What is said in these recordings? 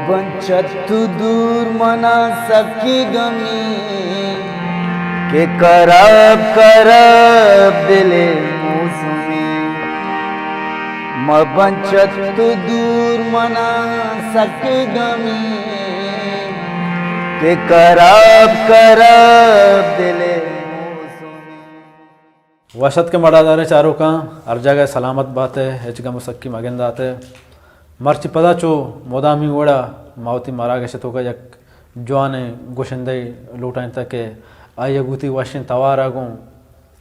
بنچت تو دور منا سکی گمی، کہ کرب کرب دل موسمی۔ مبنچت تو دور منا سکی گمی، کہ کرب کرب دل موسمی۔ وش اتک مڑاداریں چاروکاں، ہر جاگہ سلامت بات ئے، ہچ گم و سکی مگندات ئے۔ مرچی پدا چو مدامی وڑا ما وتی مراگش توکا یک جوانیں گشندہ لوٹائینتا کہ آئی ء گوں وتی وشیں توارا گوں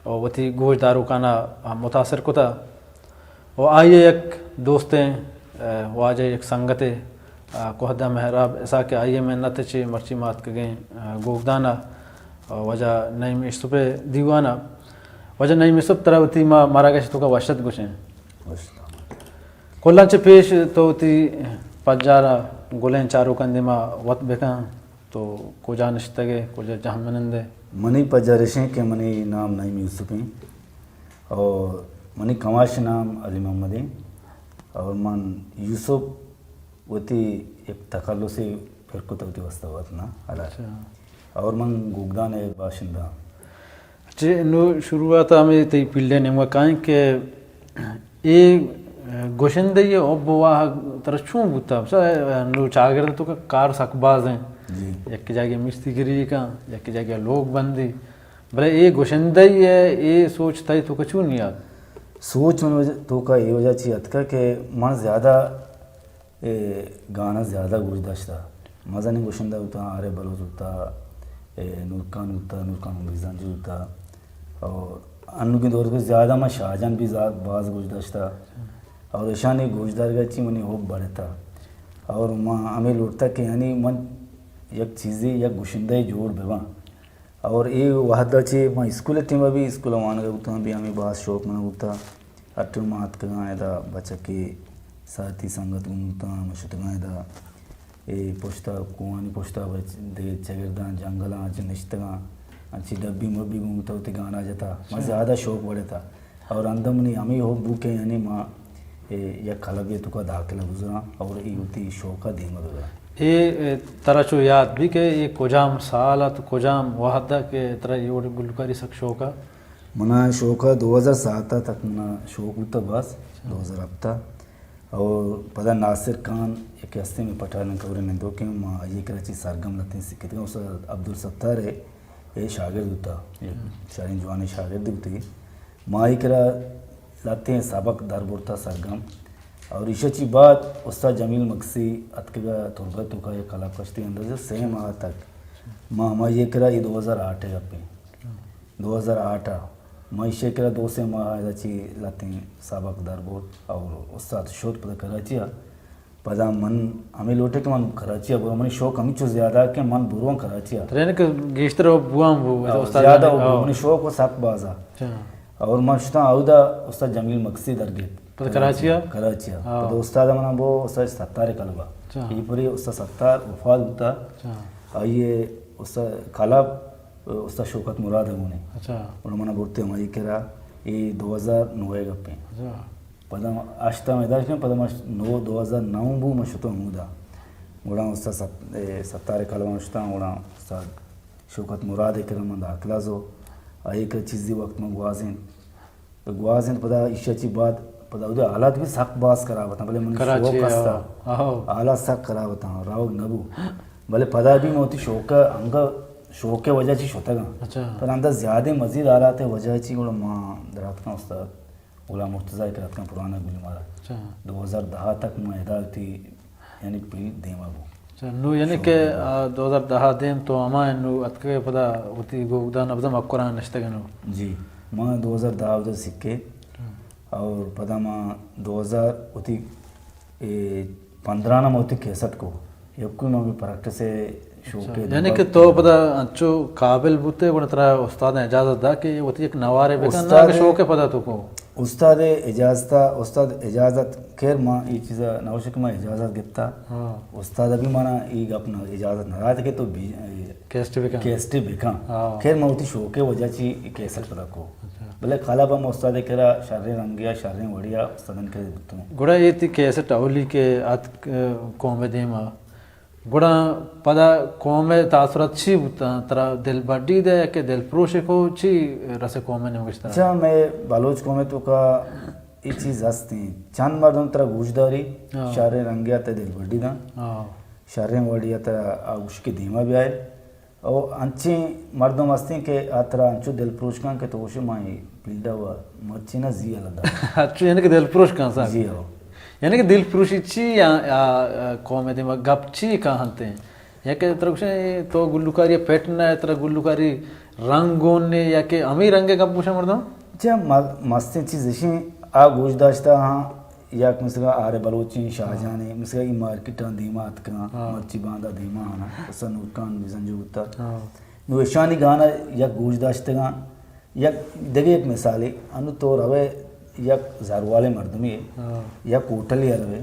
و وتی گوشداروکانا متاثر کتا۔ و آئی ء یک دوستیں، ء، واجہ یک سنگتے، ء، کوہدہ مہراب اسا کہ آئی ء محنت چہ مرچی ما اتکگیں، ء، گوگدان ء، ء، واجہ نعیم یوسف ء دیوان ء۔ واجہ نعیم یوسف، ترا وتی ما مراگش توکا وش اتک گوشیں۔ وش اتک۔ کلاں چہ پیش تو وتی پجار ء گلیں چاروکاں دیما وت بکن۔ تو کجا نشتگ ئے، کجا جہمنند ئے؟ منی پجار اش انت کہ منی نام نعیم یوسف انت اور منی کماش نام علی محمد انت اور من یوسف وتی یک تخلصے پر کتگ وتی واسطہ وت نا حالات۔ اچھا۔ اور من گوگدان ء باشندہ آں۔ اچھا، نو شروعات ہمیں تئی پیلڈ ء نیمگا کائیں کہ اے گشندہی ء حب و واہگ ترا چون بوتا؟ مثلاً نو چاگرد تو کار سک باز ہیں۔ جی۔ یک جاگہ مستری گری کن، یک جاگہ لوگ بندی۔ بلے اے گشندہی ء اے سوچ تئی تو چون نیاد؟ سوچ من وجہ، تو کا اے وجہ چی اتکا کہ من زیادہ اے گانا زیادہ گوش داشتا۔ مزنیں گشندہ بوتا، عارف بلوچ بوتا، اے نورخان بوتا، نورخان عمرزنجو بوتا۔ اور انوگیں دور کو زیادہ ما شاہجان بھی زیاد-، باز گوش داشتا۔ اور اشانی گوش دارگا چی منی حب بڑھتا۔ اور ما ہمیں لوٹتا کہ یعنی من یک چیزی، یک گشندہ جوڑ بباں۔ اور اے وہدا چہ ما اسکول ٹیم بھی، اسکول وانگا بوتاں بھی ہمیں باز شوق منا بوتا۔ ہر ٹیم ما اتکگاں ادا بچکی ساتھی سنگت گون بوتاں، ما شتگاں ادا اے پشتا کوہانی پشتا بچ دے چگرداں جنگلاں چہ نشتگاں، انچی ڈبی مبی گون بوتا وتی گانا جتا۔ ما زیادہ شوق بڑھتا۔ اور اندم منی ہمیں حب بو کہ یعنی ما اے یک کلبے توکا داخلہ بزراں اور اے وتی شوقا دیما ببراں۔ اے، اے، ترا چو یاد بھی کہ اے کجام سال ات، کجام وہد ء کہ ترا اے وڑ گلوکاری سک شوق ء؟ منا شوق ء دو ہزار سات ء تک منا شوق بوتا بس، اچھا۔ دو ہزار ہفت ء۔ اور پدا ناصر خان یک ہستے میں پٹھان کورے نندوکیں، ما آئی کراچی سرگم لتیں سکتگاں، استاد عبدالستار ہے، اے شاگرد بوتا، یک شریں جوانیں شاگردے بوتگی۔ ما آئی کرا لہتیں سبق در برتا سرگم۔ اور ایشی چی بعد استاد جمیل مگسی اتکگا تربت توکا یک کلب کشتی اندازہ سہ ماہ تک۔ ما ہمائی کرا، اے دو ہزار آٹھ ء گپیں۔ دو ہزار آٹھ ء ما ایشی کرا دو سے ماہ ادا چی لہتیں سبق در برت اور استاد شد پدا کراچی ء۔ پدا من ہمیں لوٹے کہ من کراچی ء برو، منی شوق ہمیں چو زیادہ کہ من برو کراچی ء۔ ترین کہ گیشتر بوان بو، ہاں، استاد زیادہ جمیل، ہو، ہاں۔ منی شوق و سک بازا۔ اچھا۔ اور من شتاں اودا استاد جمیل مگسی در گیت۔ پدا کراچی ء؟ کراچی ء۔ ہاں۔ پدا استاد منا بو استاد ستار کلبا۔ اچھا۔ یہ پوری استاد ستار وفات بوتا۔ اچھا۔ آئیے استاد کلب، استاد شوکت مراد گونے۔ اچھا۔ اور منا برتے ہمائی کرا، یہ دو ہزار نو گپیں۔ اچھا۔ پدا ہشت ء میدان شتاں، پدا ما نو، دو ہزار نو بو، ما شتاں ہمودا۔ گڑا استاد ست-، اے، ستار کلوان شتاں، گڑا استاد شوکت مراد ء کرا من داخلہ زو۔ آئی کہ چیزی وقت من گوازین۔ گوازین پدا ایشی چی بعد، پدا اودے حالات بھی سخت باز خراب اتاں، بلے من کراچی، شوق ہستا۔ آہو۔ حالات سخت خراب اتاں، راوگ نبو۔ بلے پدا بھی من وتی شوق، انگا شوق وجہ چی شتگاں۔ اچھا۔ پر اندر زیادہ مزید حالات وجہ چی گڑا ما دراتکاں استاد۔ غلام مرتضی ء کرا اتکاں پرانا گلی مارا۔ اچھا۔ دو ہزار دہ تک ما ادا وتی یعنی پیری دیما بو۔ اچھا، نو یعنی شو کہ، دیما۔ آ، دو ہزار دہ دیم تو ہما نو اتکے پدا وتی گوگدان ابدا مکران نشتگ نو۔ جی، ما دو ہزار دہ ابدا سکے۔ ہاں۔ اور پدا ما دو ہزار وتی، اے، پندرہ نا ما وتی کیسٹ کو۔ یکوئی ما بھی پریکٹس ء شوق اچھا، ء یعنی دیما کہ تو پدا انچو قابل بوتے، گڑا ترا استاد ء اجازت دا کہ وتی یک نوارے بکن، نہ استاد کہ شوق ء پدا تو کو؟ استاد ء اجازت، استاد اجازت، خیر ما ای چیزا نوشک ما اجازت گپتا۔ ہاں۔ استاد ابھی مانا ای گپ نہ، اجازت نہ دات کہ تو بھی، اے، کیسٹ بکن۔ کیسٹ بکن۔ ہاں۔ خیر ما وتی شوق ء وجہ چی کیسٹ پدا کو۔ اچھا۔ بلے کلب ہم استاد کرا شریں رنگیا، شریں وڑیا استادن کرا بتوں۔ گڑا یہ تی کیسٹ اولی کہ ات، ا، قوم دیما۔ گڑا پدا قوم ءِ تاثرات چی بوتاں؟ ترا دل بڈی دے یا کہ دل پروشی کو چی رسے قوم ءِ نیمگش ترا؟ اچھا، مئے بلوچ قوم ءِ توکا اے چیز ہستیں، چند مردم ترا گوش داری، ہاں۔ شریں رنگے ءَ تئی دل بڈی داں، ہاں۔ شریں وڑی ءَ ترا آ گوش کہ دیما بیائے۔ او انچیں مردم ہستیں کہ آ ترا انچو دل پروش کن کہ تو گوشے ما اے پیڈا و مرچی نہ زی الدا۔ اچھا، یعنی کہ دل پروش کن سا؟ جی ہو۔ یعنی کہ دل پروشی چی یا، یا، یا قوم ءِ دیما گپ چی کاہنتے؟ یا کہ ترا گوشے تو گلوکاری پٹ نہ، ترا گلوکاری رنگ گون نے، یا کہ ہمیں رنگ گپ گوشے مردم؟ جی، م-، مستیں چیز اشیں، آ گوش داشتا ہاں، یک مثلا آر بلوچیں شاہجان ءِ، مثلا ای مارکیٹاں دیما اتکاں، ہاں۔ مرچی باندا دیما آنا، حسن نورکان بزنجو بوتا۔ ہاں۔ نو اشانی گانا یک گوش داشتگاں، یک دگہ یک مثالے، انو تو روے یک زروالیں مردمے، ہاں۔ یک ہوٹلے روے،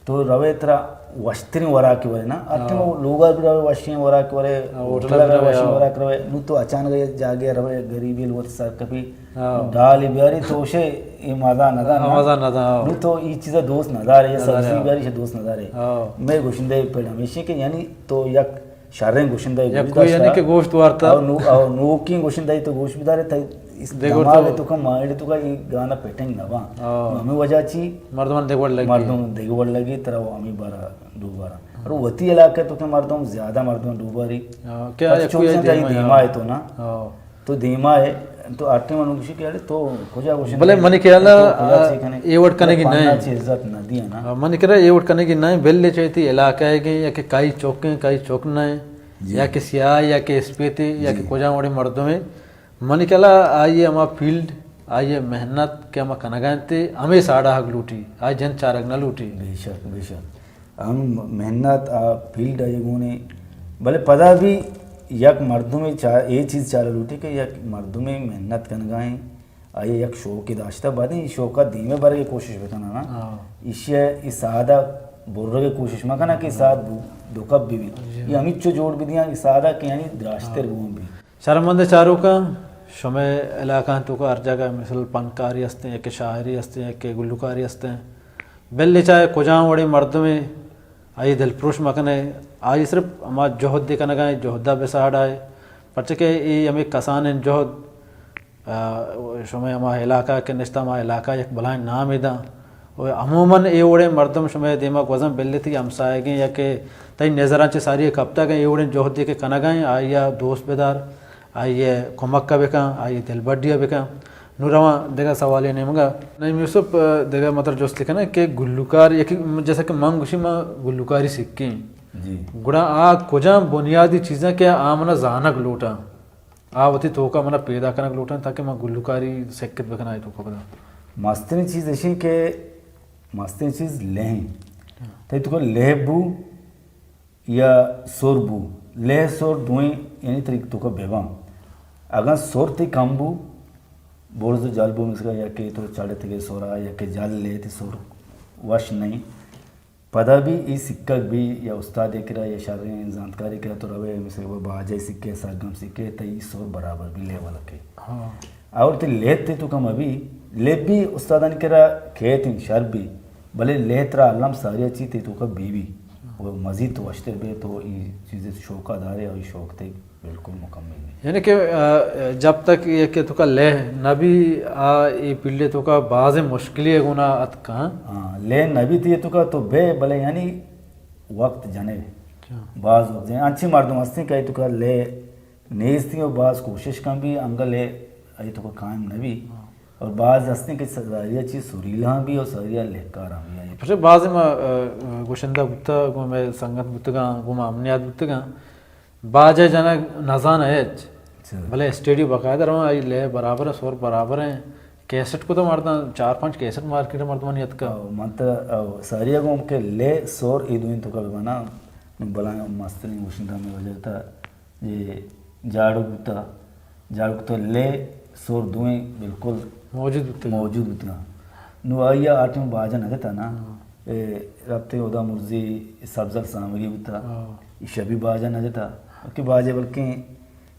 تو روے ترا وشتریں وراکے ورے نا، ہاں۔ اٹے لوگا بھی روے وشیں وراکے ورے، ہاں، ہوٹلا ہوٹلا بھی بھی روے، وشیں ہاں۔ وراکے روے، نو تو اچانک جاگے روے، غریبی لوت سر کپی، ہاں۔ ڈالے بیاری تو شے اے مزہ نہ دا نا۔ ہاں، مزہ نہ دا، ہاں۔ نو تو ای چیزا دوست نہ دارے، نہ دارے، سبزی ہاں۔ بیاری شے دوست نہ دارے۔ ہاں۔ مئے گوشندہ پڑ ہمیشی کہ یعنی تو یک شریں گوشندہ یک گوش کوئی یعنی داشتا۔ کہ گوشت وارتا۔ او نو-، او نوکیں گوشندہ تو گوش بدارے، تئی اس دگہ دماغ تو تو کا مائنڈ تو کا یہ گانا پٹنگ نہ با۔ ہاں۔ ہمیں وجہ چی؟ مردمان دگہ وڑ لگی۔ مردم دگہ وڑ لگی، ترا وہ ہمیں بارا دوبارہ۔ اور وتی علاقہ تو کہ مردم زیادہ مردم دوباری۔ ہاں، کیا پس ہے، کوئی چونسا دیما تئی دیما ہے۔ ہے تو نا۔ ہاں۔ تو دیما ہے، تو آٹے منو گوشی کہ ارے تو کجا گوشی بلے نہیں؟ منی خیال تو کجا آ، چی کنے؟ اے وڑ کنے کی پانا نہیں۔ چی عزت نہ دیا نا۔ آ، منی کرا اے وڑ کنے کی نہیں، بلے چاہیے تھی علاقہ ہے کہ یا کہ کئی چوک ہیں، کئی چوک نہ ہیں، جی۔ یا کہ سیاہ، یا کہ اسپیتی، یا کہ جی۔ کجا وڑے مردم ہیں۔ منی کلا آئیے ہما فیلڈ، آئیے محنت کہ ہما کنگا انتے، ہمیں ساڑا حق لوٹی، آئی جن چارگ نہ لوٹی۔ بے شک، بے شک۔ ہم محنت آ فیلڈ آئی گونے، بلے پدا بھی یک مردمے چا-، اے چیز چارہ لوٹی کہ یک مردمے محنت کنگا ہیں، آئی یک شوقے داشتہ، بعد این شوقا دیمے برگے کوشش بکنا نا۔ ہاں۔ ایشی ای سادہ برگے کوشش مکنا کہ ساد بو-، دو کپ بھی بھی۔ جی۔ یہ ہمیچو جوڑ بھی دیاں، یہ سادہ کہ یعنی دراشتر ہاں۔ بون بھی۔ شرمندہ چاروکاں، شمئے علاقہ توکا ہر جگہ مثل پنکاری ہستیں، یا کہ شاعری ہستیں، یا کہ گلوکاری ہستیں۔ بلے چاہے کجام وڑیں مردمے آئی دلپروش مکنے، آئی صرف ہما جہد دے کنگا ہے، جہدہ بساڑا ہے۔ پرچہ کہ ای ہمیں کسانیں جہد، آ، شمئے ہما علاقہ کہ نشتہ ہما علاقہ یک بلائیں نامے داں۔ و عموماً اے وڑیں مردم شمئے دیما گوزن بلے تئی ہمسائگیں یا کہ تئی نظراں چہ ساری کپتگیں اے وڑیں جہدے کہ کنگا ہیں، آئی ء دوست بدار۔ آئی ء کمک ء بکن، آئی ء دلبڈی ء بکن۔ نوں رواں دگہ سوالے نیمگا۔ نعیم یوسف، دگہ مطلب جست کناں کہ گلوکار، یکی جیسا کہ من گوشی، ما گلوکاری سکیں۔ جی۔ گڑا آ کجام بنیادی چیزاں کہ آ منا زانگ لوٹاں، آ وتی توکا منا پیدا کنگ لوٹاں تاکہ من گلوکاری سکت بکناں آئی توکا بداں؟ مستریں چیز اشیں کہ مستریں چیز لہیں۔ تئی توکا لہ بو، یا سر بو، لہ سر دوئیں یعنی تئی توکا بباں۔ اگاں سر تئی کم بو، برز جل بو، مثلا یا کہ تو چڑتگے سرا یا کہ جل لے تئی سر وش نہیں۔ پدا بھی ای سکگ بھی یا استاد کرا یا شریں زانتکاری کرا تو روے، مثلا باجہ سکے، سرگم سکے، تئی سر برابر بھی لیول کے۔ ہاں۔ اور تئی لہ تئی توکا مبی، لہ بھی استادانی کرا کیت انت شر بھی، بلے لہ ترا الم ساری چی تئی توکا بی بی، و مزید تو وشتر بے تو ای چیز شوقا دارے اور ای شوق تئی بالکل مکمل بی۔ یعنی کہ، آ، جب تک یہ کہ توکا لہ نبی، آ، ای پیلے توکا باز مشکلی گنا اتکاں۔ ہاں، لہ نبی تئی توکا تو بے، بلے یعنی وقت جنے۔ اچھا۔ باز وقت جنے۔ انچی مردم ہستیں کہ ای توکا لہ نیستی و باز کوشش کن بھی انگل ہے، ای توکا قائم نہ بھی۔ ہاں۔ اور باز ہستیں کہ سزایا چی سریلا بھی اور سریا لہکارا بھی آئی۔ پرچہ باز ما، آ، گوشندہ بوتا، گو میں سنگت بوتگاں، گو ما امنیات بوتگاں۔ باجہ جنگ نزان ہے ہچ۔ اچھا۔ بلے اسٹیڈیو باقاعدہ رواں، آئی لہ برابر ہے، سور برابر ہیں۔ کیسٹ کو تو مرداں چار پانچ کیسٹ مارکیٹ مردمانی اتکا۔ او، من تو، او، سریا گوم کہ لہ سور ای دوئیں توکا بنا، بلائیں مستریں گوشندہ میں وجہ تا۔ اے جاڑو بوتا، جاڑو بوتا لے سور دوئیں بالکل موجود بوتگاں۔ موجود بوتگاں۔ نو آئی ء آ ٹائم باجا نہ جتا نا۔ ہاں۔ اے ربطے اودا مرزی سبزل سامگی بوتا۔ ہاں۔ ایشا بھی باجا نہ جتا۔ کہ باجے بلکیں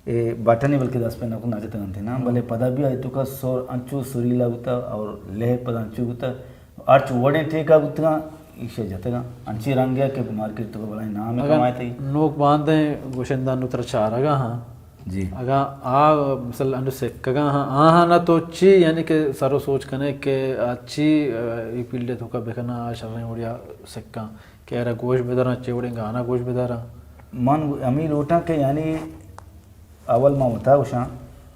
اے بٹنے بلکہ دست پہ نہ جتا انتے نا۔ ہاں۔ بلے پدا بھی آئی توکا سور انچو سریلا بوتا اور لے پدا انچو بوتا۔ ہرچ وڑیں ٹیکا بوتگاں، ایشی جتگاں انچی رنگے کہ مارکیٹ تو بلائیں نام اگاں کمائے تئی۔ نوک باندیں گوشندہ نو ترا چارگا ہاں۔ جی۔ اگاں آ مثلا انو سکگا ہاں، آہاں نہ تو چی یعنی کہ سر و سوچ کنے کہ آ چی، آ، ای فیلڈ تو کا بکنا آ شریں وڑیا سکاں کہ ایرا گوش بداراں، چی وڑیں گانا گوش بداراں؟ من ہمیں لوٹاں کہ یعنی اول ما وتا گوشاں،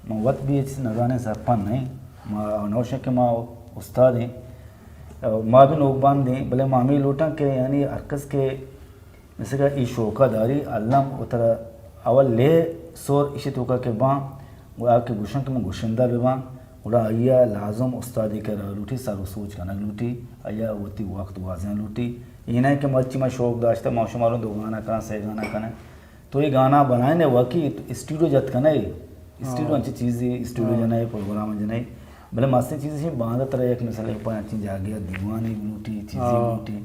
ما وت بھی ہچ نزانیں سرپند نہیں، ما نوشیں کہ ما استاد ہیں، ما بھی نوک باند ہیں، بلے ما ہمیں لوٹاں کہ یعنی ہر کس کہ مثل کہ ای شوقہ داری الم و ترا اول لے سور اشی توکا کہ باں، گڑا کہ گوشاں کہ من گوشندہ بباں، گڑا آئی ء لازم استادی کرا لوٹی، سر و سوچ کنگ لوٹی، آئی ء وتی وقت گوازینگ لوٹی۔ اے نہ کہ مرچی ما شوق داشتہ ما شما رو دو گانا کناں، سے گانا کناں۔ تو اے گانا بنائینے وقی اسٹوڈیو جت کنے، اسٹوڈیو ہاں۔ انچی چیزی، اسٹوڈیو ہاں۔ جنائے، پروگرام جنائے۔ بلے مستیں چیز اش باندہ ترا یک مثال پا انچیں جاگہ دیوانے لوٹی، چیزی ہاں۔ لوٹی۔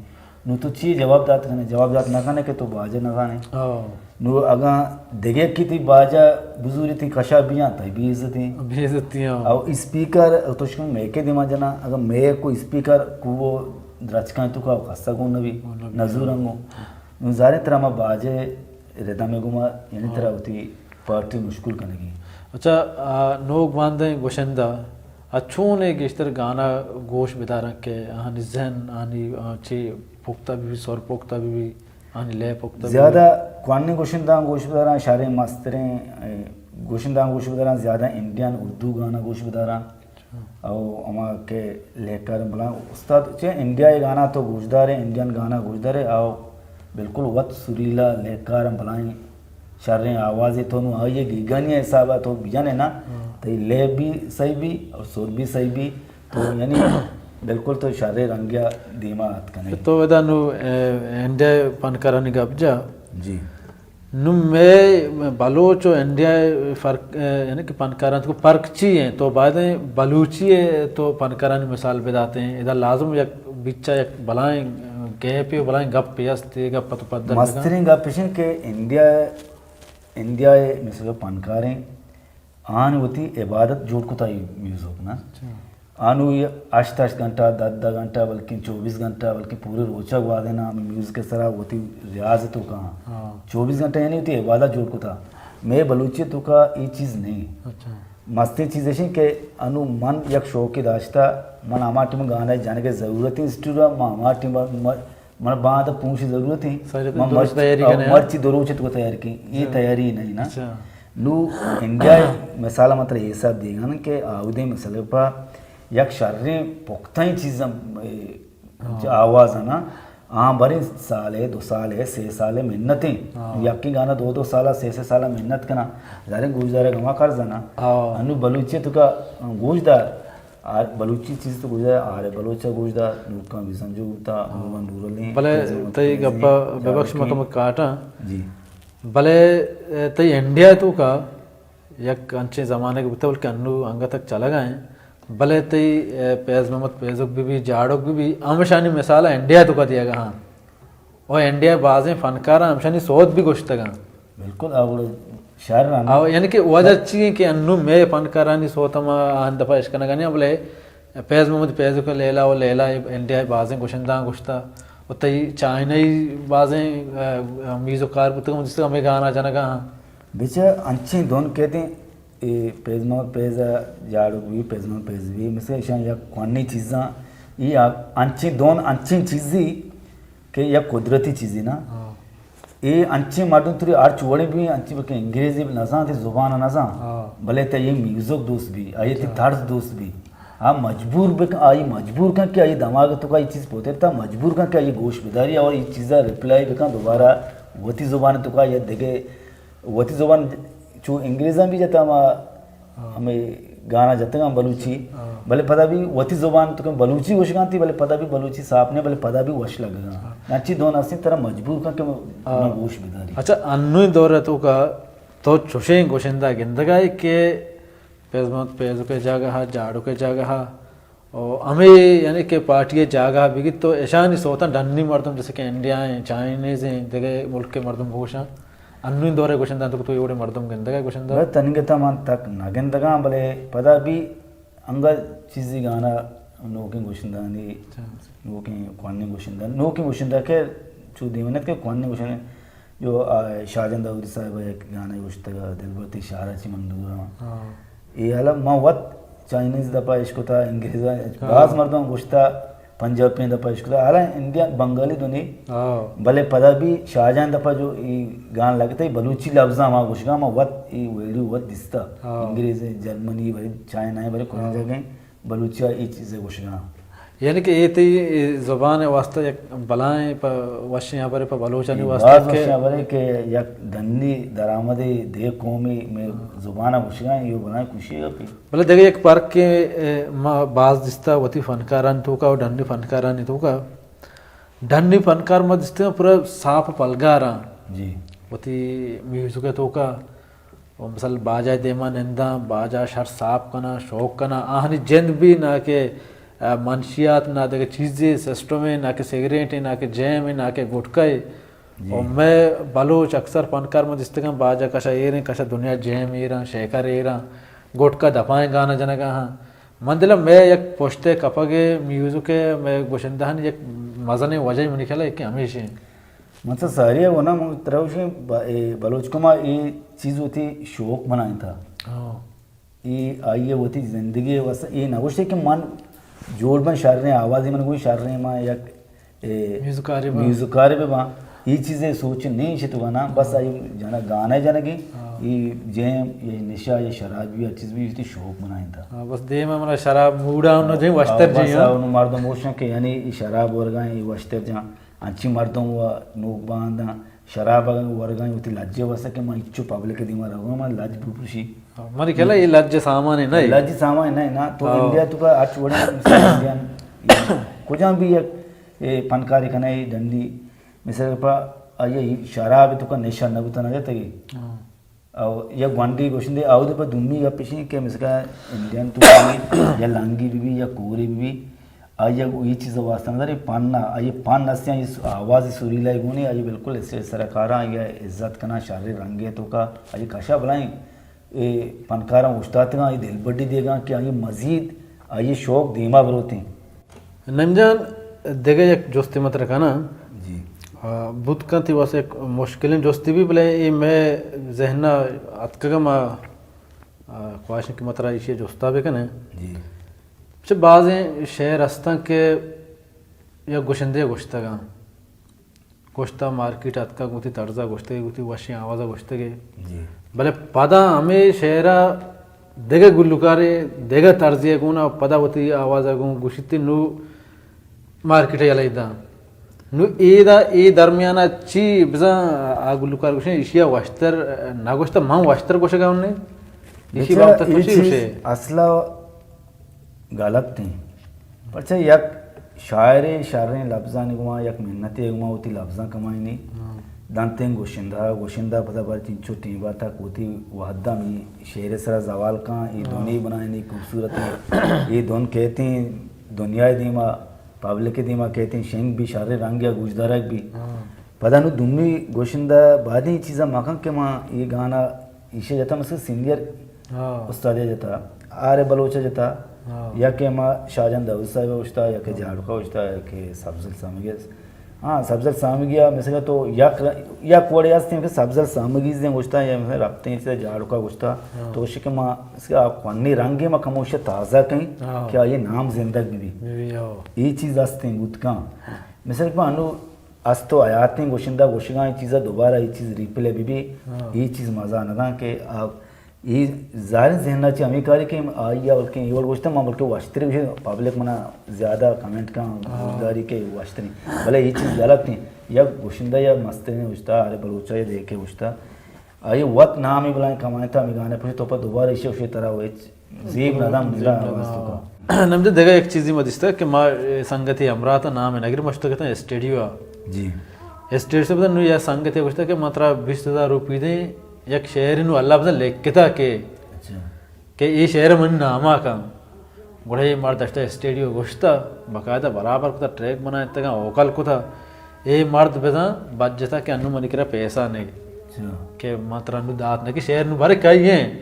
نو تو چی جواب دات کنے؟ جواب دات نہ کنے کہ تو باجہ نہ زانے۔ ہاں۔ نو اگاں دگہ کی تی باجہ بزوری تی کشا بیاں تئی بے عزتی۔ بے عزتی ہاں۔ او اسپیکر تو شکن میکے دیما جنا، اگاں میک کو اسپیکر کو درچکاں تو کا خستہ گون نبی، گون نبی۔ نزورنگو۔ نو زارے ترا ما باجہ ردم گما، یعنی ہاں۔ ترا وتی پارٹی مشکل کنگی۔ اچھا، آ، نوک باندیں گوشندہ، آ، چون اے گیشتر گانا گوش بداراں کہ آہانی ذہن، آہانی، آ، چے پختہ بی بی، سر پختہ بی بی، آہانی لے پختہ بی بی؟ زیادہ کوانی گوشندہ گوش بداراں، شاریں مستریں، اے، گوشندہ گوش بداراں، زیادہ انڈین اردو گانا گوش بداراں۔ او ہما کہ لیکار بلائیں استاد چہ انڈیا ء گانا تو گوشدارے، انڈین گانا گوشدارے، او بالکل وت سریلا لیکار بلائیں شریں آوازے تو نو آئی گیگانی حساب ء تو بجنے نا، ہاں۔ تئی لے بھی صحیح بھی اور سر بھی صحیح بھی، تو یعنی بالکل تو شریں رنگیا دیما ات کنے۔ تو ادا نو، اے، انڈیا پنکارانی گپ جا۔ جی۔ نوں مئے بلوچ و انڈیا ء فرق، ء، یعنی کہ پنکاراں تو فرق چی ایں؟ تو بایدیں بلوچی ء تو پنکارانی مثال بداتیں۔ ادا لازم یک بچا یک بلائیں گیپے و بلائیں گپے است، اے گپ تو پدر بکن۔ مستریں گپ اش انت کہ انڈیا، انڈیا ء مثل پنکاریں آن وتی عبادت جوڑ کتا ای میوزک نا۔ اچھا۔ آنو یہ ہشت ہشت گھنٹہ، دہ دہ گھنٹہ، بلکن چوبیس گھنٹہ، بلکن پورے روچہ گوادے نا ہمیں میوزک سرا وتی ریاض تو کہاں۔ ہاں۔ چوبیس گھنٹہ یعنی وتی عبادت جوڑ کتا۔ میں بلوچی تو کا یہ چیز نہیں۔ اچھا۔ مستیں چیز ایشیں کہ انو من یک شوقی داشتا، من ہما ٹیم گانا جانگے ضرورت ہے اسٹوڈیو، من ہما ٹیم من باند پونش ضرورت ہیں۔ سر من دوست مرچ-، تیاری او، کنے، ہاں؟ مرچی دو روچ تو تیاری کی، یہ اچھا۔ تیاری نہیں نا۔ اچھا۔ نو انڈیا مثال مطلب یہ سب دیگن کہ آودے مثال پا یک شریں پختیں چیز ہم، اے، ہاں۔ آواز ہے نا، آن بریں سال ہے، دو سال ہے، سے سال ہے، محنت ہیں۔ ہاں۔ یکی گانا دو دو سال، سے سے سال محنت کنا، ظاہر گوشدار گما قرض نا۔ ہاں۔ انو بلوچی تو کا گوشدار آ، بلوچی چیز تو گوشدار، آرے بلوچ ء گوشدار، نوکاں بزنجو بوتا، ہاں۔ عموماً رورلیں بلے چیزاں تئی وقت گپ ء بزنجو ببخش، ما کمک کاٹاں۔ جی۔ بلے، اے، تئی انڈیا تو کا یک انچیں زمانگ بوتا، بلکہ انو انگت تک چلگا ہیں۔ بلے تئی، اے، فیض محمد فیضک بی بی، جاڑک بی بی، ہمشانی مثال انڈیا تو کا دیگا ہاں۔ و انڈیا بازیں فنکاراں ہمشانی سوت بھی گوشتگاں۔ بالکل، آ وڑ شہر رانا۔ آ، یعنی کہ وجہ چی ہیں کہ انو مئے فنکارانی سوت ہم آہن دفعہ اشکنگانی، بلے فیض محمد فیض کو لیلا و لیلا انڈیا بازیں گوشنداں گوشتا و تئی چائنائی بازیں، آ، آ، میوزک کار بوتگاں، جس ہمیں گانا جنگا ہاں۔ بچہ انچیں دون کہتے ہیں، اے فیض محمد فیض جاڑک بھی، فیض محمد فیض بھی، مثل ایشاں یک کوانی چیزاں، یہ انچیں دون انچیں چیزی کہ یک قدرتی چیزی نا۔ ہاں۔ اے انچیں مردم توری ہر چوڑے بھی انچیں بلکہ انگریزی بھی نزان، تی زبان نزان۔ ہاں۔ بلے تے یہ میوزک دوست بھی، آئی تی اچھا۔ طرز دوست بھی۔ ہاں مجبور بکن، آئی مجبور کن کہ آئی دماغ تو کا یہ چیز پوتے تا مجبور کن کہ آئی گوش بداری اور یہ چیزا ریپلائی بکن دوبارہ وتی زبان تو کا یا دگے وتی زبان چو انگریزاں بھی جتا ما ہاں۔ ہمیں گانا جتگاں بلوچی، ہاں۔ بلے پدا بھی وتی زبان تو کہ بلوچی گوشگانتی، بلے پدا بھی بلوچی صاف نہیں، بلے پدا بھی وش لگگا۔ ہاں۔ ناچی دون ہستیں ترا مجبور کن کہ ہاں۔ نہ گوش بداری۔ اچھا، انوی دور تو کا تو چوشیں گوشندہ گندگا ہے کہ فیض محمد فیض کے جاگہ ہا، جاڑو کے جاگہ ہا، او ہمے یعنی کہ پارٹی ء جاگہ بگیت تو اشانی سوتاں ڈنی مردم جیسے کہ انڈیا ہیں، چائنیز ہیں، دگہ ملک کے مردم بگوشاں۔ انوی دور ء گوشندہ تو تو ایوڑے مردم گندگا گوشندہ۔ بس تنگتا من تک نہ گندگاں، بلے پدا بھی انگا چیزی گانا نوکیں گوشندہانی، اچھا۔ نوکیں کوہنیں گوشندہ، نوکیں گوشندہ کہ چو دیما نہ ات کہ کوہنیں گوشندہ، جو آ، شاہجان داؤدی صاحب ءَ یک گانے گوشتگ، دلبر تئی شہر ءَ چہ من دور آں۔ ہاں۔ اے حالا ما وت چائنیز دپا اشکتا، انگریزاں، ہاں۔ باز مردم گوشتا، پنجابی دپا اشکتا، حالا انڈین بنگالی دنی۔ ہاں۔ بلے پدا بھی شاہجان دپا جو ای گان لگتا، ای بلوچی لفظاں ما گوشگا، ما وت ای ویڈیو وت دیستا۔ ہاں۔ انگریز، جرمنی، بلے چائنا، بلے کجا ہاں۔ جگہ بلوچی ءَ اے چیز ءَ گوشگاں۔ یعنی کہ اے تئی زبان ءِ واستہ یک بلائیں پہ وشیں ہبرے پہ بلوچانی اے واستہ باز کہ وشیں ہبرے کہ یک ڈنی درآمدے دے قومی مئے زبان ءَ گوشگاں، اے بلائیں خوشی ءِ گپے۔ بلے دگہ یک پرکے، اے، ما باز دیستا وتی فنکارانی توکا و ڈنی فنکارانی توکا۔ ڈنی فنکار ما دیستگاں پورا صاف پلگاراں۔ جی۔ وتی میوزک ءِ توکا و مثلاً باجا دیما ننداں، باجا شر صاف کناں، شوق کناں، آہانی جند بھی نہ کہ، آ، منشیات، نہ دگہ چیزے سسٹم ہے، نہ کہ سگریٹ ہے، نہ کہ جیم ہے، نہ کہ گٹکا ہے۔ جی۔ و مئے بلوچ اکثر فنکار من دیستگاں، باجا کشا ایر ہیں، کشا دنیا جیم ایراں، شیکر ایراں، گٹکا دپائیں گانا جنگا ہاں۔ من دلم مئے یک پشتے کپگے میوزک ہے، مئے گوشندہانی یک مزنیں وجہ منی خیال ہے کہ ہمیش ہیں۔ من سا ساری ءَ گونا من ترا گوشیں ب-، اے بلوچ قوم ءَ اے چیز وتی شوق بنائینتا۔ ہاں۔ اے آئی ءَ وتی زندگی ءِ واسطہ اے نہ گوشتے کہ من جوڑ بن شریں آوازے من گوئی شریں ما یک، اے، میوزکارے باں۔ میوزکارے بہ باں۔ اے چیزے سوچ نہیں شتگا نا، بس آئی جنا گانا جنگی، ہاں۔ اے جیم، اے نشہ، اے شرابی، اے چیز بھی وتی شوق بنائینتا۔ ہاں، بس دیم ءَ منا شراب موڈا نہ جیں وشتر ہاں، جیں، بس ہاں۔ آ، انو مردم گوشن کہ یعنی اے شراب ورگا اے وشتر جاں۔ انچیں مردم و نوک بانداں شراب ورگاں وتی لج ءِ واسطہ کہ من انچو پبلک ءِ دیما روگاں، من لج بپرشی۔ منی خیال ءَ اے لج ءِ سامان نہ اے۔ لج ءِ سامان نہ اے نا۔ تو ہاں۔ انڈیا تو کا ہرچ وڑیں انڈین کجام بھی یک، اے، فنکاری کنے ڈنڈی مثل پا آئی شراب تو کا نشہ نہ بوتا نہ جاتا۔ ہاں۔ او یک گونڈی گوشندے، اود پہ دومی گپ اش انت کہ مثلا انڈین تو یا لانگی بی بی یا کوری بی بی، آئی ءَ اے چیز ءِ واسطہ نہ دارے، پن ءَ، آئی پن ہستیں، آئی آواز سریلا گونی، آئی بالکل اسٹیج سرا کاراں، آئی عزت کناں، شریں رنگے توکا، آئی کشا بلائیں، اے پنکاراں اوشتاتگاں، آئی دلبڈی دیگاں کہ آئی مزید، آئی شوق دیما بروتیں۔ نعیم جان، دگہ یک جستے من ترا کناں۔ جی۔ آ، بوت کنت اے واسطہ یک مشکلیں جستے بی، بلے اے مئے ذہن ءَ اتکگ، ما، آ، خواہش کہ ما ترا ایشی جستا بکنیں۔ جی۔ چہ بازیں شعر ہستاں کہ یک گشندے گشتگاں۔ گوشتا مارکیٹ اتکا گوں وتی طرزا گوشتگے، گوں وتی وشیں آوازا گوشتگے۔ جی۔ بلے پدا ہمے شعرا دگہ گلوکارے دگہ طرزے گونا پدا وتی آوازا گوں گوشیت نو مارکیٹ یلہ داں۔ نو ایدا اے درمیانا چی بزاں آ گلوکار گوشن ایشیا وشتر نہ گوشتا من وشتر گوشگا ہوں نے۔ ایشی بچا بابت تو اے چی چیز گوشے؟ اصلا غلط ایں۔ پرچہ یک شاعرے شریں لبزانی گوما، یک منتے گوما وتی لبزاں کمائینی۔ ہاں۔ دنتیں گوشندہ، گوشندہ پدا بر چنچو ٹیمبا تک وتی وحدہ می شعر سرا زوال کاں، اے ہاں۔ دنی بنائینی خوبصورت ایں۔ اے دن کہتیں دنیا دیما، پبلک دیما کہتیں شنگ بی، شریں رنگ یا گوشدارگ بی۔ ہاں۔ پدا نو دومی گوشندہ بعدیں چیزا مکن کہ ما اے گانا ایشی جتا مثل سینئر ہاں۔ استاد جتا، آر بلوچ جتا، ہاں۔ یا کہ ما شاہجان داؤد صاحب اشتا، یا کہ ہاں۔ جاڑکا اشتا، یا کہ سبزل سامگی است۔ ہاں، سبزل سامگی مثلا تو یک، یک وڑے ہستیں کہ سبزل سامگی زیں گوشتا، یا مثلا ربطیں سے جاڑکا گوشتا، ہاں۔ تو اش کہ ما اس کا کونی رنگے ما کموش تازہ کہیں ہاں۔ کہ آئی نام زندگ بی۔ بی، ہاں۔ اے چیز ہستیں بوتکاں۔ مثلا کہ انو است و حیاتیں گوشندہ گوشگاں اے چیزا دوبارہ اے چیز ریپلے بی بی، ہاں۔ اے چیز مزہ نہ داں کہ آ، اے ظاہر ذہن چہ ہمیں کاری کہ آئی ءَ بلکہ اے وڑ گوشتہ، من بلکہ وشتری گوشے، پبلک منا زیادہ کمنٹ کن ہاں۔ گوشداری کہ وشتری، بلے اے چیز غلط ایں۔ یک گوشندہ یا مستریں گوشتہ، آرے بلوچا یا دیکھے گوشتہ، آئی وت نامی بلائیں کمائیں تا ہمیں گانے پوشی تو پا دوبارہ ایشی وشی طرح ہوئے زیب نہ دم نگاہ آواز تو کا۔ نمجے دگہ یک چیزی ما دیستا کہ ما، اے، سنگتی ہمراہ تا نام نگر مشتگتا اسٹوڈیو آ۔ جی۔ اسٹوڈیو سے بتا نو یا سنگتی گوشتا کہ ما ترا بیست ہزار روپی دیں، یک شعر نو اللہ بزن لکھتا کہ، اچھا۔ کہ اے شعر من ناما کن۔ گڑا اے مرد اشتا اسٹوڈیو گوشتا، باقاعدہ برابر کتا، ٹریک بنائتگا، ووکل کتا۔ اے مرد بزن بجتا کہ انو منی کرا پیسہ نہیں۔ اچھا۔ کہ ما ترا نو دات نہ کہ شعر نو بھر کئی ہیں۔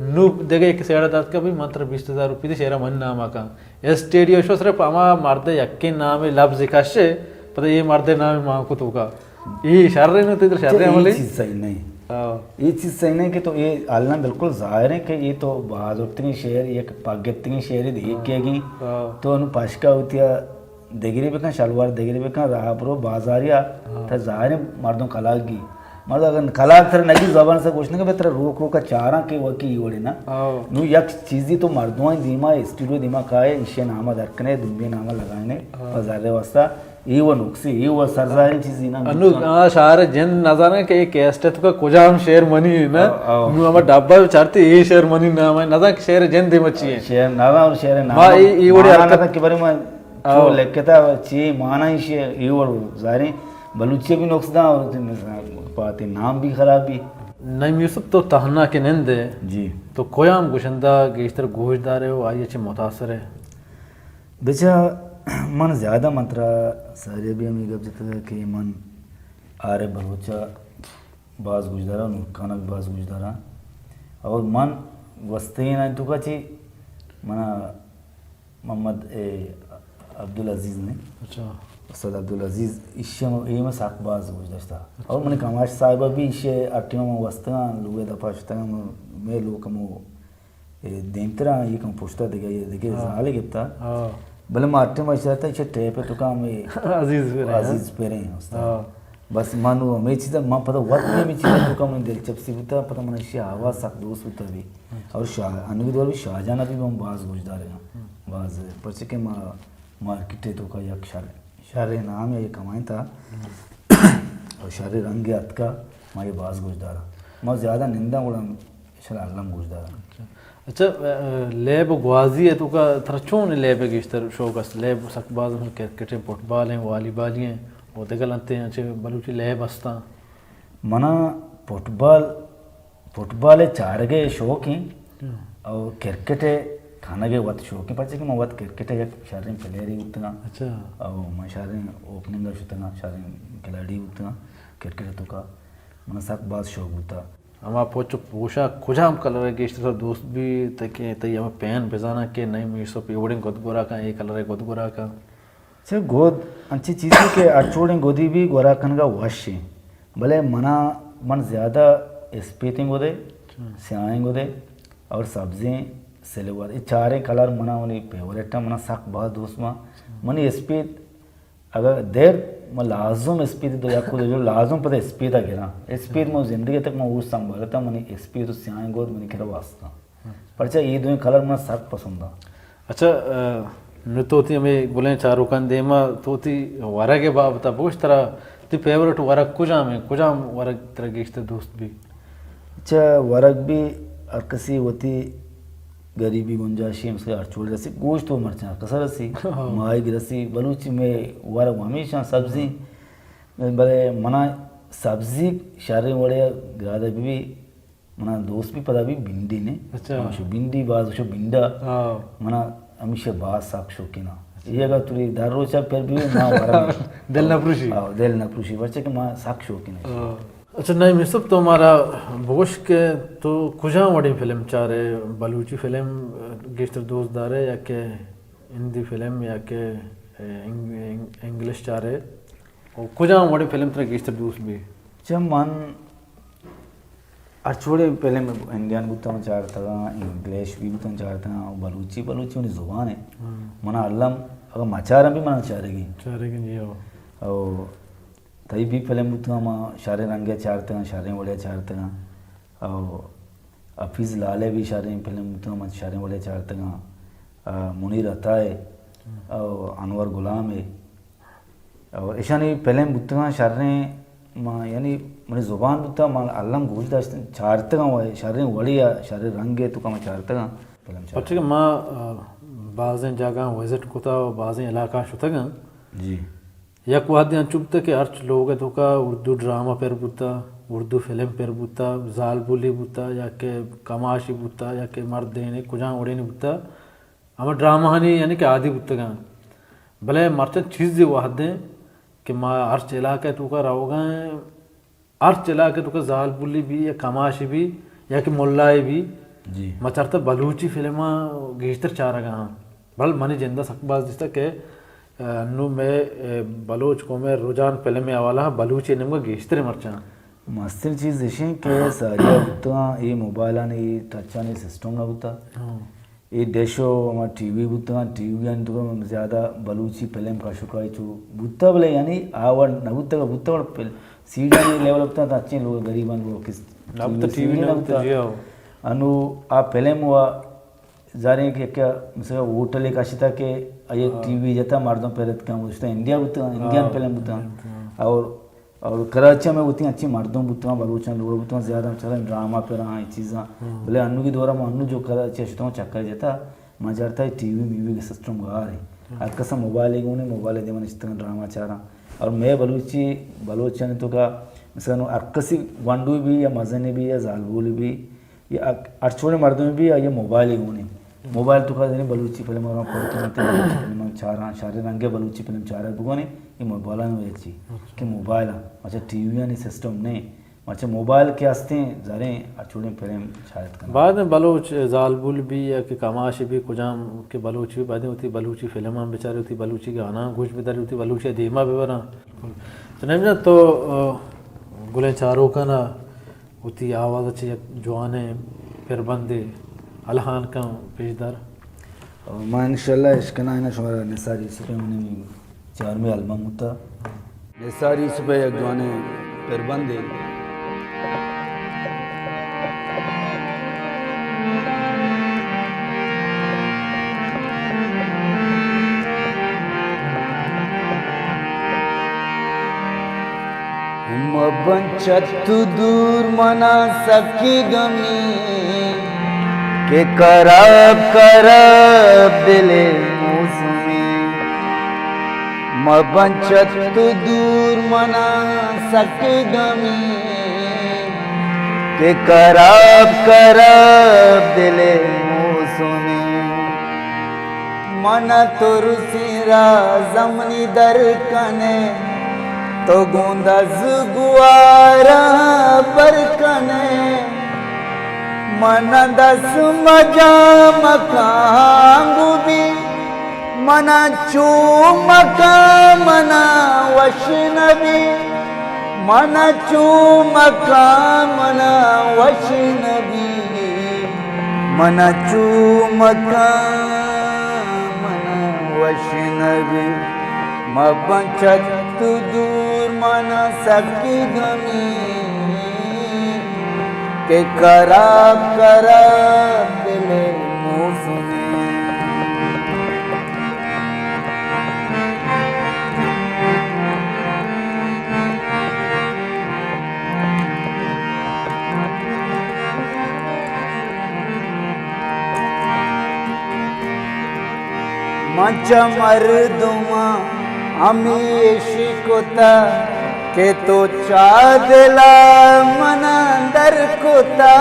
نو دگہ یک سیڑا دات کہ بھئی من ترا بیست ہزار روپی دی، شعرا من نام کن۔ اسٹیڈیو شو صرف ہما مرد یکیں نام لفظ کشے، پدا یہ مرد نام مان کو توکا۔ یہ شر ہے نا، تو شر اچھا، یہ عملی۔ چیز صحیح نہیں۔ ہاں۔ یہ چیز صحیح نہیں کہ تو یہ الان بالکل ظاہر ہے کہ یہ تو بازرتگیں شعر، یک پگتگیں شعر دیکھ کے گی۔ ہاں۔ تو انو پشکا ہوتی ہے، دگری بکن، شلوار دگری بکن، راہ برو بازاریا، ہاں۔ تا ظاہر ہے مردم کلاگ گی۔ مردم اگر کلاگ تر نگی زبان سے گوشت نہ کہ بہ ترا روک روکا چاراں کہ وکی ای وڑے نا۔ ہاں۔ نو یک چیزی تو مردمانی دیما، اسٹوڈیو دیما کائے، ایشی نامہ درکنے، دنبی نامہ لگائنے، ہاں۔ پہ زر واسطہ، ای و نقصی، ای و سرزاہریں چیزی نا انو۔ آ شعر جند نزاناں کہ اے کیسٹ تو کا کجام شعر منی ہے نا۔ ہاں، ہاں۔ نو ہما ڈبہ چارتے اے شعر منی نام ہے، نزان کہ شعر جند دیما چی ہے۔ شعر نزان اور شعر نام ما اے، اے وڑے مانا حرکت نزان کہ بارے ما چو آؤ۔ لکھتا چی مانا ایشی ہے، ای وڑ ظاہریں بلوچی بھی نقص داں اور پاتے نام بھی خراب بھی۔ نعیم یوسف تو تہنا کہ نندے، جی۔ تو کجام گشندہ گیشتر گوش دارے و آئی چہ متاثر ہے؟ بچا من زیادہ من ترا ساری بھی ہمیں گپ جتا کہ من عارف بلوچا باز گوش دارا، نور خانا بھی باز گوش دارا۔ اور من گوستگیں آئی تو کا چی منا محمد، اے، عبدالعزیز نے۔ اچھا۔ استاد عبدالعزیز، ایشی ہم، اے ہم سک باز گوش داشتا۔ اچھا۔ اور منی کماش صاحبہ بھی ایشی ہر ٹائم ہم وستگاں، لوگ دپا شتگاں، مے لوگ ہمو، اے، دیمترا، یہ کم پشتا دگہ، یہ دگہ ہاں۔ زالے گپتا۔ ہاں۔ بلے ما ہر ٹائم ایشی تا ایشی ٹیپ تو کام، اے، عزیز پریں، ہاں۔ عزیز پریں استاد۔ ہاں۔ بس من و ہمے چیزا، من پدا وت بھی ہمے چیزا تو کم دلچسپی بوتا، پدا من ایشی آواز سک دوست بوتا بھی۔ اچھا۔ اور شاہ، انوی دور بھی شاہ جان بھی من باز گوش دارگاں۔ ہم۔ باز، پرچہ کہ ما مارکیٹ تو کا یک شر، شر نام یا یک کمائیں تا۔ ہم۔ اور شر رنگ اتکا، ما یہ باز گوش دارا۔ ما زیادہ ننداں گڑا شر الم گوش دارا۔ اچھا۔ اچھا، اے، لیب و گوازی ہے تو کا ترا چون لیب گیشتر شوق است؟ لیب سک باز ہم کرکٹ ہیں، فٹبال ہیں، والی بالی ہیں، و دگہ لنتے ہیں، اچھے بلوچی لیب ہستاں۔ منا فٹبال، فٹبال ء چارگ ء شوق ایں ہم۔ او کرکٹ ء کنگ ء وت شوق ایں، پرچہ کہ من وت کرکٹ ء یک شریں پلیئرے بوتگاں۔ اچھا۔ او من شریں اوپننگ ء شتگاں، شریں کھلاڑی بوتگاں کرکٹ ء توکا۔ من سک باز شوق بوتا۔ ہما پوچ و پوشاک کجام کلر ء گیشتر دوست بی تکہ تئی ہما پین بزاناں کہ نعیم یوسف اے وڑیں گد گورا کن، اے کلر ء گد گورا کن؟ چہ گد انچیں چیزے کہ ہرچ وڑیں گدی بھی گورا کنگا وش ایں، بلے منا، من زیادہ اسپیتیں گدے، اچھا۔ سیاہیں گدے اور سبزیں سلور، اے چاریں کلر منا منی فیوریٹ ہیں، منا سک باز دوست باں۔ اچھا۔ منی اسپیت اگر دیر من لازم اسپیت دو یک دو جو لازم پتہ اسپیت گراں، اسپید من زندگی تک من او سنبھالتا، منی اسپیت و سیاہیں گد منی کرا واسطہ۔ پرچہ اے دوئیں کلر من سک پسند آں۔ اچھا، آ، نو تو تی ہمیں گلیں چاروکان دیما تو تی ورگ بابتا بوش ترا تی فیورٹ ورگ کجام ہے؟ کجام ورگ ترا گیشتر دوست بی؟ اچھا، ورگ بھی ہر کسی وتی غریبی گنجائشی ہم سے ہر چوڑ رسی، گوشت و مرچاں ہر کسا رسی، ہاں۔ ماہیگ رسی، بلوچی میں ورگ ہمیشہ سبزی، بلے منا سبزی شریں وڑے گرادہ بھی منا دوست بھی پدا بھی بنڈی نے۔ اچھا۔ ہاں، شو بنڈی باز، شو بنڈا۔ ہاں۔ منا ہمیشہ باز سک شوقین ہاں۔ اچھا۔ یہ اگر توری در روچا پر بھی ما ورم۔ دل نہ پروشی۔ ہاں، دل نہ پروشی، بچے کہ ما سک شوقین ہاں۔ اچھا، نعیم یوسف، تو مارا بگوش کہ تو کجام وڑیں فلم چارے؟ بلوچی فلم گیشتر دوست دارے یا کہ ہندی فلم یا کہ انگ-، انگ-، انگلش چارے؟ و کجام وڑیں فلم ترا گیشتر دوست بی؟ چہ من ہرچ وڑیں فلم ہندیان بوتاں من چارتگاں، انگلش بھی بوتاں چارتگاں، و بلوچی، بلوچی منی زبان ہے۔ ہاں۔ منا الم اگر مچاراں بھی منا چارگی۔ چارگی جی ہو۔ او تئی بھی فلم بوتگاں، ما شریں رنگے چارتگاں، شریں وڑے چارتگاں۔ او حفیظ لالے بھی شریں فلم بوتگاں، ما شریں وڑے چارتگاں۔ آ، منیر عطا ہے۔ او انور غلام ہے۔ او ایشانی فلم بوتگاں شریں، ما یعنی منی زبان بوتا، ما الم گوش داشت، چارتگاں و شریں وڑے ء شریں رنگ ء توکا ما چارتگاں فلم چارتگاں۔ پرچہ کہ ما، آ، بازیں جاگہاں وزٹ کتا و بازیں علاقہاں شتگاں۔ جی۔ یک وہدے انچو بوتہ کہ ہرچ لوگ ء توکا اردو ڈرامہ پر بوتہ، اردو فلم پر بوتہ، زالبولی بوتہ یا کہ کماشی بوتہ یا کہ مردینے کجام وڑینے بوتہ، ہما ڈرامہانی یعنی کہ عادی بوتگاں۔ بلے مرچاں چیزے وہدیں کہ ما ہرچ علاقہ ء توکا روگا ایں، ہرچ علاقہ ء توکا زالبولی بی یا کماشی بی یا کہ ملائے بی، جی۔ ما چارتہ بلوچی فلماں گیشتر چارگا آں۔ بل منی جندا سک باز دیستہ کہ، ء، انو مئے، ء، بلوچ قوم ء رجحان فلم ء حوالہ ء بلوچی نیمگا گیشتر مرچاں۔ مستریں چیز ایشیں کہ ساری بوتگاں اے موبائلانی، اے ٹچانی سسٹم نہ بوتا۔ ہاں۔ اے ڈش و ہما ٹی وی بوتگاں، ٹی وی آنی تو زیادہ بلوچی فلم کا شکائی چو بوتا، بلے یعنی آ وڑ نہ بوتا، بوتا وڑ فل-، سیڈی لیول بوتا تا اچھیں لوگ غریبان لوگ کس نہ بوتا، ٹی وی نہ بوتا، جی ہاں۔ انو آ فلم و زاریں کہ کیا مثلا ہوٹل ایک اشتا کہ آئی ہاں۔ ٹی وی جتا مردم پیرت کم گوشتا انڈیا بوتا، انڈین ہاں، فلم بوتا۔ Indian film. اور، اور کراچی میں ہوتی اچھی مردم بوتا، بلوچاں لوگ بوتا، زیادہ مثلا ڈرامہ پر آئیں چیزاں۔ ہاں۔ بلے انو کی دورہ میں انو جو کراچی اشتا چکر جتا، ما چارتا ٹی وی میوی کے سسٹم گار ہے۔ ہاں۔ ہر کسا موبائل گونے، موبائل دے من اشتگاں ڈرامہ چاراں۔ اور میں بلوچی، بلوچاں تو کا مثلا ہر کسی گونڈو بھی یا مزن بھی یا زالبول بھی، یا ہرچوڑے مردم بھی آئی موبائل ہی گونے۔ موبائل تو کا دینے بلوچی فلم اور پڑھتے ہیں، بلوچی فلم چاراں، شارے رنگے بلوچی فلم چارے بگونے، یہ موبائل میں چی کہ موبائل، اچھا ٹی وی آنی سسٹم نہیں، اچھا موبائل کے ہستے ہیں، زاریں ہرچوڑے فلم شاید کرنا۔ بعد میں بلوچ زالبول بھی یا کہ کماش بھی کجام کہ بلوچ بھی بعد میں ہوتی بلوچی فلم ہم بیچارے ہوتی بلوچی گانا گوش بداری ہوتی بلوچی دیما ببراں۔ تو نیم جان تو، آ، گلیں چاروکانا وتی آواز ء چہ یک جوانیں پربندے الہان کن پیش دار۔ ما انشاءاللہ اشکنائیں شمارا نثار یوسف ء منی چارمی البم ہوتا۔ نثار یوسف ء یک جوانیں پربندے۔ مبن چہ تو دور منا سکی گمی، کہ کرب کرب دل موسمی۔ مبن چہ تو دور منا سکی گمی، کہ کرب کرب دل موسمی۔ من ترسی را زمنی در کنے، تو گوں دز گوارا بر کنے۔ من دس مجا مکان گو بی، من چو مکان منا وش نبی۔ من چو مکان منا وش نبی، من چو مکان منا وش نبی۔ مبن چہ تو دور منا سکی گمی، کہ کرب کرب دل موسمی۔ من چہ مردماں ہمیش کتہ کہ تو چہ دلا من در کتہ۔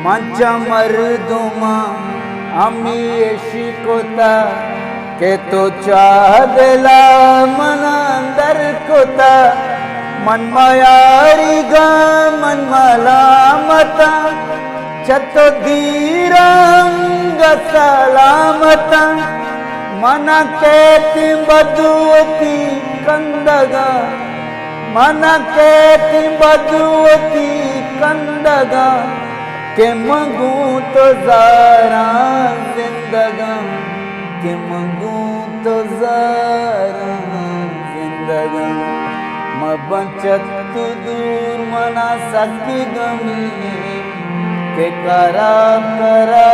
من چہ مردماں ہمیش کتہ کہ تو چہ دلا من اندر کتہ۔ من میاریگاں، من ملامتاں، چہ تو دیرانگ سلامتاں۔ من کیت بدوتی کندگاں، من کیت بدوتی کندگاں، کہ من گوں تو زاراں زندگاں، کہ من گوں تو زاراں زندگاں۔ مبن چہ تو دور منا سکی گمی، کہ کرا کرا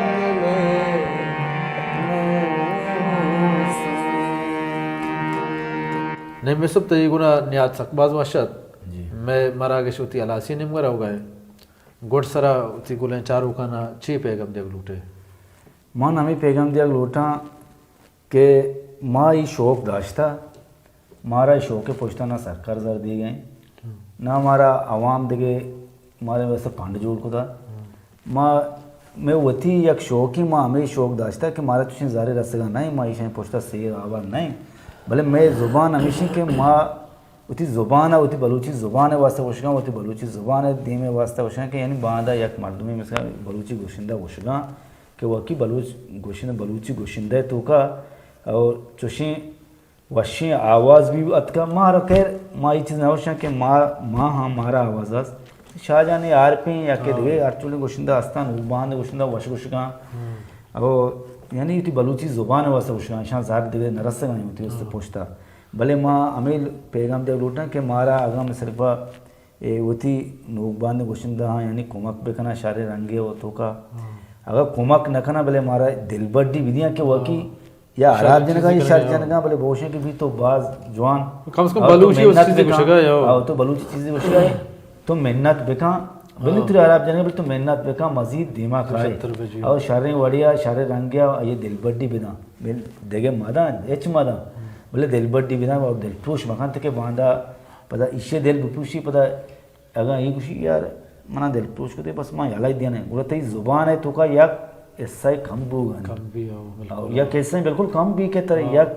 دل موسمی۔ نیم یوسف، تئی گنا نیاد سک باز وش ات۔ جی۔ مئے مراگش وتی ہلاسی نیمگا روگا ایں۔ گڈ سرا وتی گلیں چاروکانا چے پیغام دیگ لوٹے؟ من ہمے پیغام دیگ لوٹاں کہ ما ای شوق داشتہ، مارا ای شوق پشتا نہ سرکار زر دیگ ایں، نہ مارا عوام دگہ مارے واسطہ فنڈ جوڑ کتا۔ ما مئے وتی یک شوقی، ما ہمے شوق داشتہ کہ مارا چوشیں زارے رسگا نہ ایں، ما ایشانی پشتا سیر آوار نہ ایں، بلے مئے زبان ہمیش ایں کہ ما وتی زبان ء، وتی بلوچی زبان ء واسطہ گوشگاں، وتی بلوچی زبان ء دیم ء واسطہ گوشگاں کہ یعنی باندا یک مردمے مثلا بلوچی گوشندہ گوشگاں کہ واقعی بلوچ گوشندہ، بلوچی گوشندہ ء توکا اور چوشیں وشیں آواز بھی اتکا۔ مارا خیر، ما یہ چیز نہ گوشاں کہ ما، ما ہاں مارا آواز است۔ شاہ جان ء عارفیں یا کہ ہاں۔ دگہ ہر چوڑیں گوشندہ استان، او باند گوشندہ وش گوشگاں۔ ہم۔ او یعنی وتی بلوچی زبان ء واسطہ گوشگاں، شان زار دگہ نہ رسگاں وتی واسطہ ہاں۔ پشتا۔ بلے ما ہمے پیغام دیگ لوٹاں کہ مارا اگاں صرف اے وتی نوک باند گوشندہ ہاں یعنی کمک بکناں شارے رنگے و توکا۔ ہاں۔ اگاں کمک نہ کناں بلے مارا دلبڈی بدیاں کہ واقعی ہاں۔ یا شر آراب جنگا، یا چیزے شر کرے، ہاں۔ جنگا، بلے بوشیں کہ بھی تو باز جوان۔ کم سے کم اور تو بلوچی اس محنت چیزے بکن۔ گوشگا یا۔ اور تو بلوچی چیزے گوشگا ہے۔ تو محنت بکن۔ بلے ہاں۔ تیرا آراب جنگا، بلے تو محنت بکن، مزید دیما کائے۔ شرتر بجی۔ اور شریں وڑیا، شریں رنگیا، یہ دلبڈی بداں۔ بل-، دگہ مداں، ہچ مداں۔ ہم۔ بلے دلبڈی بداں اور دلپروش مکن تکہ باندا پدا ایشی دل بپروشی، پدا اگاں اے گوشی یار منا دلپروش کتے بس ما یلہ دینے، گڑا تئی زبان ء توکا یک حصہ کم بوگ ء انت۔ کم بی، ہاں، بالکل۔ یک حصہ بالکل کم بی کہ ترا ہاں۔ یک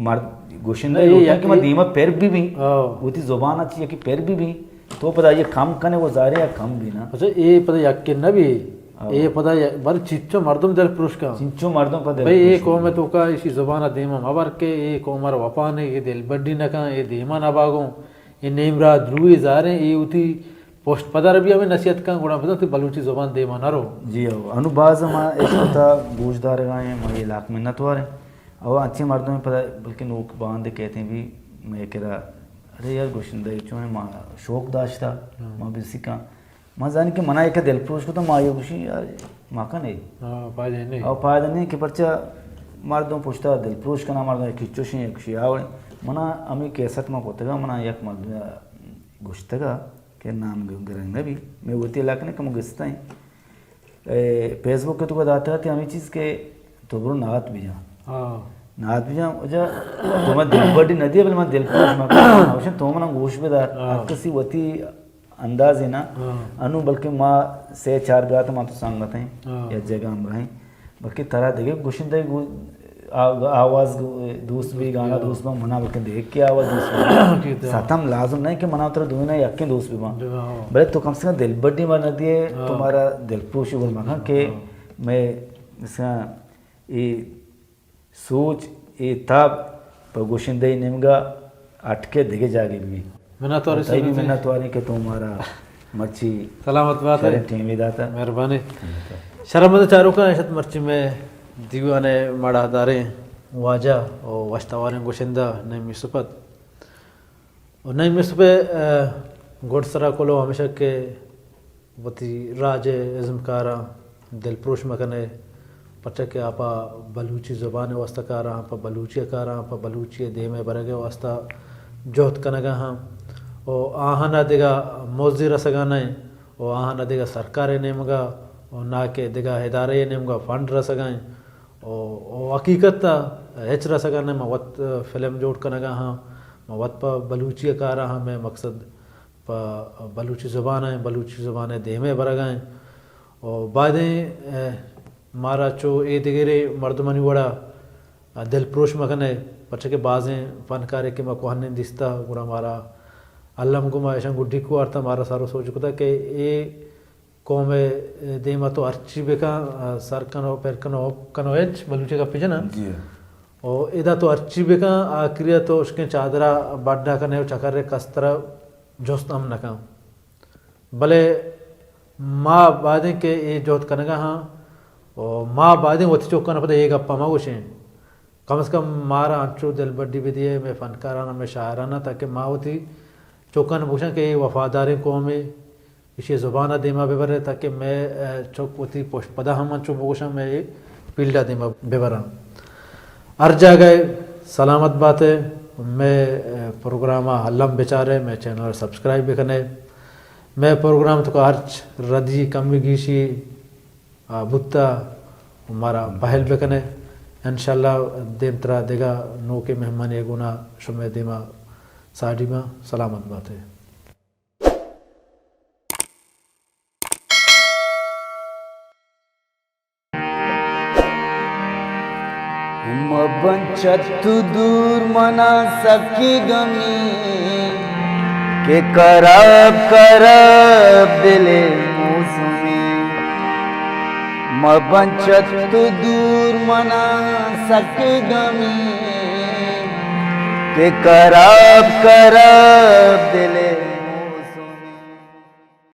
مرد گوشندہ نہ، اے لوٹاں کہ ما یک دیما پر بہ بیں، ہاں۔ وتی زبان ء چیا کہ پر بہ بیں، تو پدا یہ کم کنے وہ ظاہر ہے کم بی نا۔ اچھا، اے پدا یک نہ بی، ہاں۔ اے پدا یک بر چچو مردم دلپروش کن۔ چچو مردم پدا بھئی، اے دلپروش قوم کن۔ توکا اسی زبان ء دیما مبر کہ اے قوم ء وفا نے، اے دلبڈی نہ کن، اے دیما نہ باگوں۔ اے نیم راہ دروی زاریں، اے وتی پشت پدر بھی ہمیں نصیحت کن، گڑا بزن تئی بلوچی زبان دیما نہ رو۔ جی ہو، انو باز ما عشق تا گوش دارگا ہیں، ما یہ لاکھ منت واریں۔ او انچیں مردم پدا بلکہ نوک باند کہتے ہیں بھی میں کرا، ارے یار گوشندہ چون ما شوق داشتا، ہاں۔ ما بھی سیکھاں۔ ما زانی کہ منا ایک دل پروش کو تو ما یہ گوشی یار ما کنے۔ ہاں، فائدہ نہیں۔ او فائدہ نہیں کہ پرچا مردم پشتا دل پروش کنا، مردم ایک چوشیں، ایک شیاوڑ۔ منا ہمیں کیسٹ ما پوتگا، منا یک مردم گوشتگا کہ نام گ-، گرنگ نہ بی، میں وتی علاقہ نے کم گستا ہیں۔ اے، فیس بک تو کو داتا تھی ہمیں چیز کہ تو برو نعت بجا۔ ہاں۔ نعت بجا، وجہ تو میں دل بڑی نہ دیا، بل میں دل پروش مکن۔ اوشن تو منا گوش بدار۔ ہاں۔ ہر کسی وتی اندازے نا۔ ہاں۔ انو بلکہ ما سے چار برات ما تو سنگت ہیں، ہاں۔ یا جگہ ہم رہیں۔ بلکہ ترا دگہ گوشندہ گو-، آ-، آواز گو-، دوست بھی، گانا ہاں۔ دوست بھی، منا بلکہ دیکھ کے آواز دوست بھی۔ ٹھیک ہے۔ ستم لازم نہیں کہ منا ترا دوینا یکیں دوست بھی بان۔ ہاں۔ بلے تو کم سے کم دل بڈی مر نہ دیے، ہاں۔ تمہارا دل پروشی بول مکن کہ ہاں۔ میں مثلا یہ سوچ، اے تاب پہ گوشندہ ء نیمگا اٹکے دگہ جاگے بہ بیت۔ منتوار تئی بھی سنگتے۔ منتواریں کہ تو مارا مرچی سلامت بات ہے۔ شریں ٹیمی داتا۔ مہربانی۔ شرمند چاروکاں اشت مرچی میں دیوان مڑاہ داریں واجہ و وشتواریں گوشندہ نعیم یوسف ات۔ و نعیم یوسف ء، آ، گڈ سرا کلو ہمیشہ کہ وتی راج ء ازمکاراں دلپروش مہ کن ئے، پرچا کہ آ پہ بلوچی زبان ء واستہ کاراں، پہ بلوچی ء کاراں، پہ بلوچی ء دیم ء برگ ء واستہ جہد کنگ ء ہاں۔ و آہاں ء دگہ موزے رسگ ء نہ انت، و آہاں ء دگہ سرکار ء نیمگ ء و نا کہ دگہ ادارہ ء نیمگ ء فنڈ رسگ ء انت۔ و، و حقیقت ء ہچ رسگ ء نہ، ما وت فلم جوڑ کنگ ء ہاں، ما وت پہ بلوچی ء کار ء ہاں، مئے مقصد پہ بلوچی زبان ء، بلوچی زبان ء دیم ء برگ ء انت۔ و بائدیں، ء، مارا چو اے دگرے مردمانی وڑا دلپروش مہ کن ئے، پرچا کہ بازیں فنکارے کہ ما کوہنیں دیستہ، گڑا مارا الم گوں ما ایشاں گڈی کو آرتہ، مارا سر و سوج کتہ کہ اے قوم ء دیما تو ہرچی بکن، سر کن و پر کن و ہپ کن و ہچ بلوچی گپ جناں۔ جی۔ و ادا تو ہرچی بکن، آخری تو اشکیں چادرا بڈا کن ئے و چکر کسترا جست ہم نہ کن۔ بلے ما بایدیں کہ اے جہد کنگا ہاں و ما بایدیں وتی چکاں پدا اے گپا مہ گوشیں۔ کم از کم مارا انچو دلبڈی بدیئے، مئے فنکارانا، مئے شاعرانا، تاکہ ما وتی چکاں بگوشاں کہ اے وفاداریں قومے، ایشی زبانا دیما ببرے، تاکہ مئے، ء، چک وتی پشت پدا ہم انچو بگوشاں، مئے اے فیلڈا دیما ببراں۔ ہر جاگہ سلامت بات ئے، مئے، ء، پروگراما الم بچارے، مئے چینل سبسکرائب بکنے۔ مئے پروگرام توکا ہرچ ردی کمی گیشی، آ، بوتا، مارا پہل بکنے۔ انشاءاللہ دیمترا دگہ نوکیں مہمانی گونا شمئے دیما ساڑی باں۔ سلامت بات ئے۔ مبن چہ تو دور منا سکی گمی، کہ کراب کراب دل موسمی۔ مبن چہ تو دور منا سکی گمی، کہ کراب کراب دل